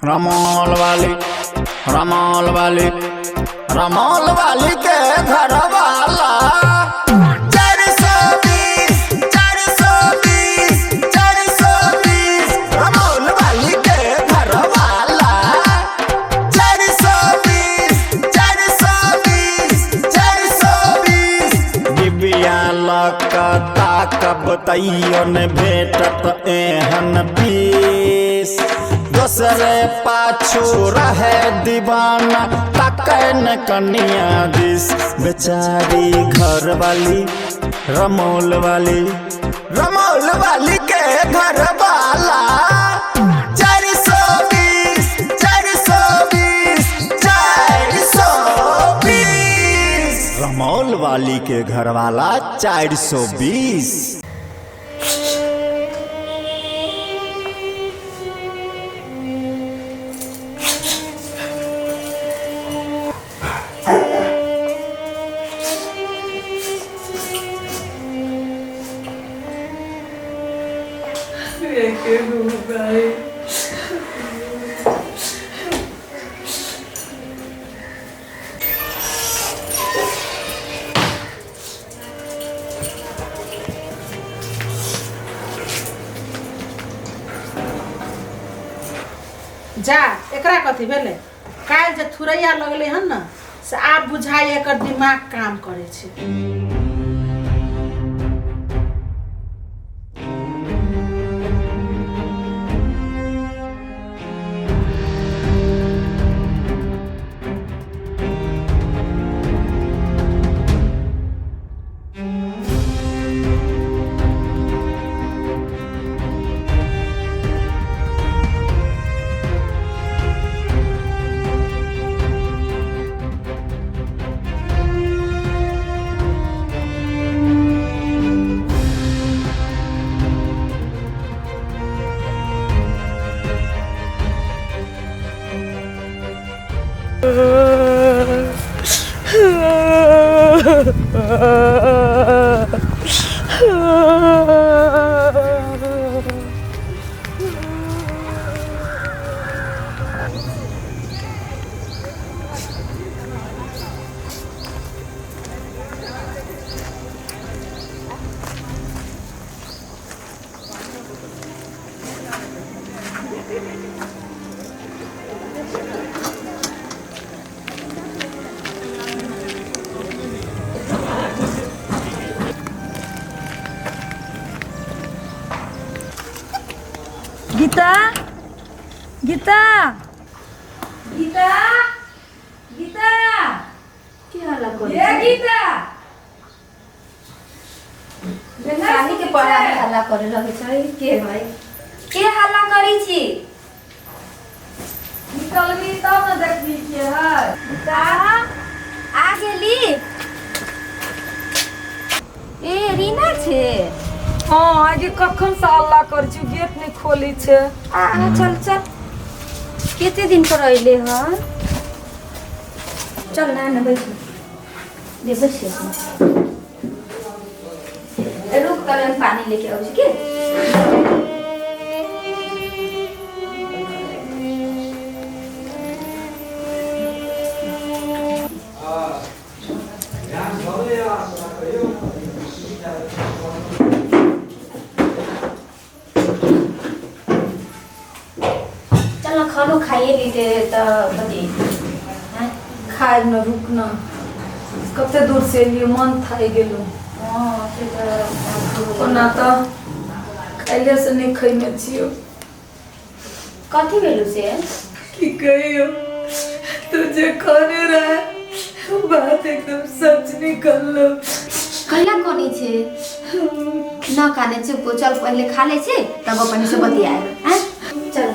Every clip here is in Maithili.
रमौल वाली, रमौल वाली, रमौल वाली के घर वाला 420, 420, 420। रमौल वाली के घर वाला 420, 420, 420। डिबिया लकता कब तैयो ने भेटत एहन पीस। दोसरे पाछू रहे दीवाना, तकै न कनिया दिस। बेचारी घर वाली, रमौल वाली, रमौल वाली के घर वाला 420, 420, 420। रमौल वाली के घर वाला 420। जा, एकरा कथी भेलै? काल्हि जे थुरैया लगलै हन ने, से आब बुझाइ एकर दिमाग काम करै छै। गीता, गीता, गीता, गीता। की हल्ला करै ये छी? गीता। सानी के पढ़ा के हल्ला करे लगै छै। के है? के हल्ला करै छी? निकलबी तब ने देखबी के है। गीता। आ गेली। ए, रीना छै? हाँ, आगे कखन से हल्ला करै छी, गेट नहि खोलै छै। आ आ, चल चल, कते दिन पर अइले हन। चल ना, न बैठ दे, बैठ। रुक तले, हम पानी लेके आबै छी। के चल न, खानो खाइए लीते तऽ कथी हैं? खाय न, रुक न, कते दूर से एलियै, मन थाकि गेलौ। हँ, से तऽ। ओना तऽ काल्हि से नहि खैने छियौ। कथी भेलौ से? की कहियौ, तू जे कहने रहे बात एकदम सच निकललो। कैला कनै छै? न काने, चुप हो, चल पहिले खा ले छै, तब अपन से बतियाएब। हैं, चल न।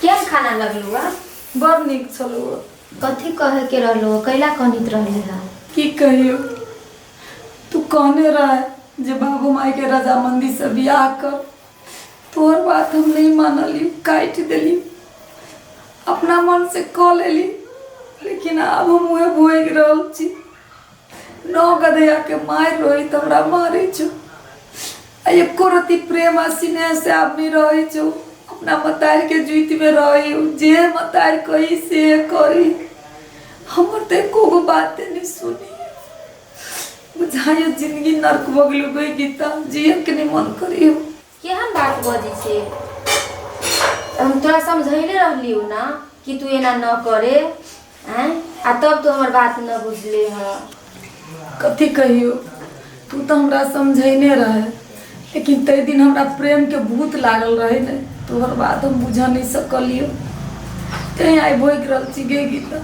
केहन खाना लगलू आ? बड़ नीक छलौ। कथी कहे के रहलो? कैला कनित रहली हा? की कहियौ, तू कहने रहे जे बाबू माई के रजामंदी से बियाह कर। तोहर बात हम नहीं मानली, काटि देली। अपना मन से कऽ लेली, लेकिन आब हम उहे भोगि रहल छी। नौ गधैया के मारि रोहित हमरा मारै छौ, आ एको रत्ती प्रेम आ स्नेह से आब नहि रहै छौ। अपना मतारी के जुति में रही, जे मतारी कही से करी, हमर तऽ एको गो बाते नहि सुनी। बुझाइए जिंदगी नर्क भऽ गेलो गई गीता, जिए के नहीं मन करियो। केहन बात बजै छै? हम तोरा समझैले रहलियौ ना कि तू एना न करे, आँय? आ तब तू हमर बात न बुझले ह। कथी कहियो, तू तऽ हमरा समझैने रहे, लेकिन ताहि दिन हमरा प्रेमके भूत लागल रहे ने, तोहर बात हम बुझऽ नहि सकलियो, तैं आइ भोगि रहल छी गे गीता।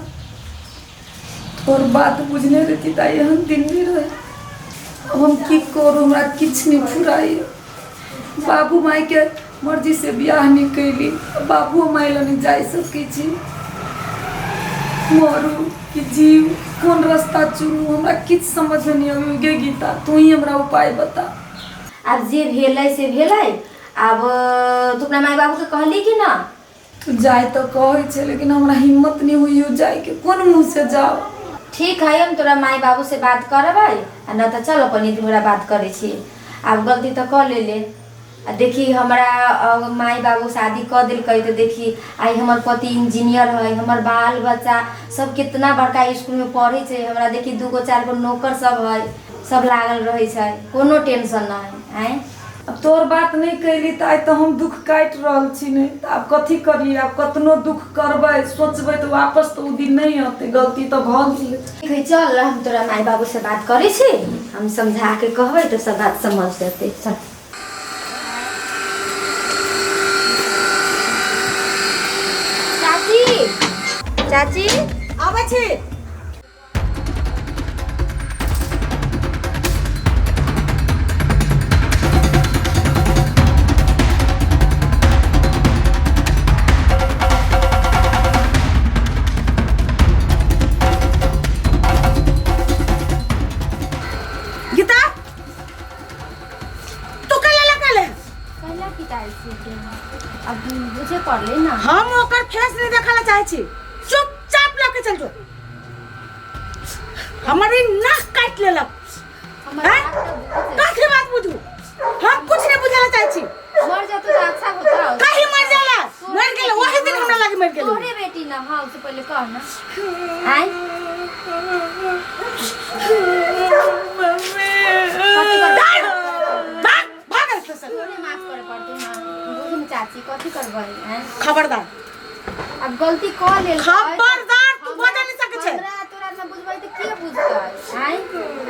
तोहर बात बुझने रहती तऽ आइ एहन दिन नहि रहे। अब हम की करू, हमरा किछु नहि फुराइए। बाबू मायके मर्जी से बियाह नहि कैली, बाबू माय लग नहि जाइ सकै छी। मरू कि जीव, कोन रास्ता चुनू, हमरा किछु समझमे नहि अबै गे गीता, तू ही हमरा उपाय बता। आब जे भेलै से भेलै। आब तू अपना माय बाबूके कहली कि ना? तू जाय तऽ कहै छै, लेकिन हमरा हिम्मत नहि होइए जायके, कोन मुँह से जाउ? ठीक है, हम तोरा माय बाबू से बात करबै, आ न तऽ चल अपन दुहरा बात करै छी। आब गलती तऽ कऽ लेले, आ देखी हमरा माय बाबू शादी कऽ देलकै तऽ देखी आइ हमर पति इंजीनियर है, हमर बाल बच्चा सब कितना बड़का स्कूलमे पढ़ै छै, हमरा देखी दूगो चारि गो नौकर सब है, सब लागल रहै छै, कोनो टेंशन नहि है। आँय, आब तोहर बात नहि कैली तऽ आइ तऽ हम दुख काटि रहल छी, नहि तऽ आब कथी करियै? आब कतनो दुख करबै, सोचबै तऽ वापस तऽ ओ दिन नहि अतै, गलती तऽ भऽ गेलै। ठीक है, चल हम तोरा माय बाबू से बात करै छी, हम समझा के कहबै तऽ सब बात समझ जेतै। चल। चाची, चाची। आबै छी। गीता, तू कैला लगले? कैला पिटाइ छी के? अब बुझे पड़ले ना। हम ओकर फेस नहीं देखला चाहे छी, चुपचाप लके चल जो। हमर ई नाक काटि लेलक। हमर हैं? बात तऽ बुझे। कथी बात बुझू? हम कुछ नहीं बुझाला चाहे छी। मर जातो तऽ अच्छा होता। कहीं मर जाला, मर गेल वही दिन हमरा लागे मर गेल। तोहरे बेटी ना? हाँ, उससे पहले कह ना। आय, कथी करबै? भाग भाग एतऽ से। तोरे माफ करे पड़तै ना, बुझू ने चाची, कथी करबै? आँय, खबरदार। अब गलती कऽ लेल। खबरदार, तू बजऽ नहीं सकै छै। हमरा तोरा न बुझबै तऽ के बुझतै? आँय,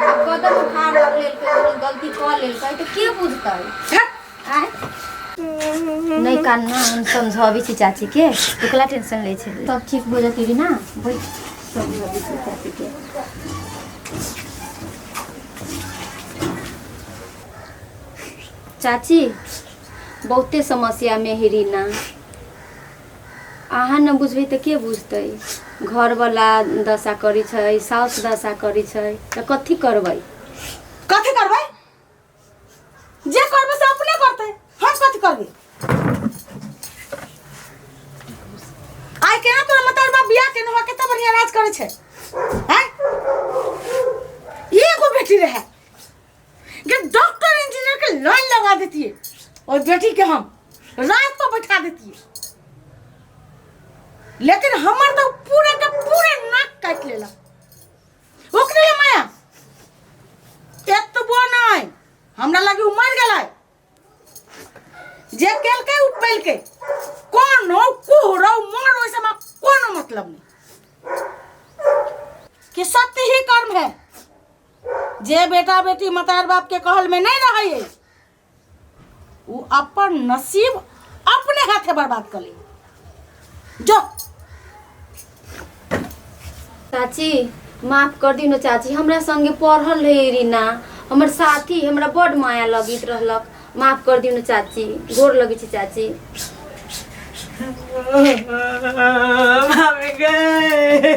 आब कदम उठा लेलकै, गलती कऽ लेलकै तऽ के बुझतै? हट। आँय, नहि कान्ना, हम समझाबै छी चाची के, एकला टेंशन लै छै, सब ठीक हो जेतै ना। बैठ, समझाबै छी चाची के। चाची, बहुते समस्या में है रीना। अहाँ न बुझबै तऽ के बुझतै? घरवला दशा करै छै, साउस दशा करै छै, तऽ कथी करबै? कथी करबै? जे करबै से अपने करतै, हम कथी करबै? आइ केना तोरा मतार बाप बियाह केने हुआ, कते बढ़िया राज करै छै। हैं, एगो बेटी रहे कि डॉक्टर इंजीनियर के लाइन लगा देती और बेटी के हम रात पर बैठा देती, लेकिन हमर तो पूरा के पूरे नाक काटि लेलक। ओकरे ले माया एतबो नहि, हमरा लागे उ मरि गेलै। जे केलकै उ पेलकै, कोनो कुहरो मरो ओहि सबमे कोनो मतलब नहि। कि सत्य ही कर्म है, जे बेटा बेटी मतार बाप के कहल में नहीं रहे है, वो अपन नसीब अपने हाथे बर्बाद कर ले जो। चाची, माफ कर दियौ ने चाची। हमरा संगे पढ़ल रहे रीना, हमर साथी, हमरा बड माया लगैत रहलक। माफ कर दियौ ने चाची, गोर लगै छी चाची। मामी गए,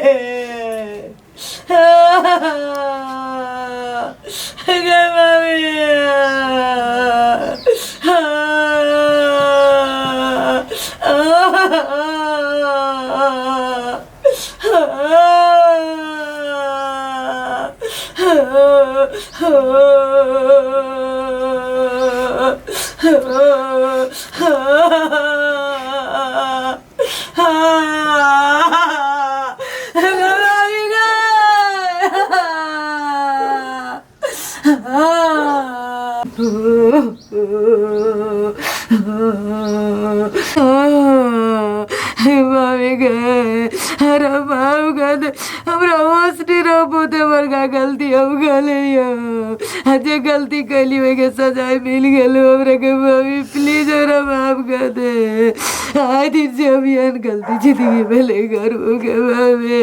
गए मामी। मामी गे, अरे बाप गे, हमरा होश नहीं रहो, बहुते बड़का गलती हम कलियो। जे गलती कैली ओहिके सजाय मिल गेल हमरा के। मामी प्लीज हमरा माफ कर दे। आइ दिन से हम एहन गलती जिंदगी में नहीं करूँगे मामी।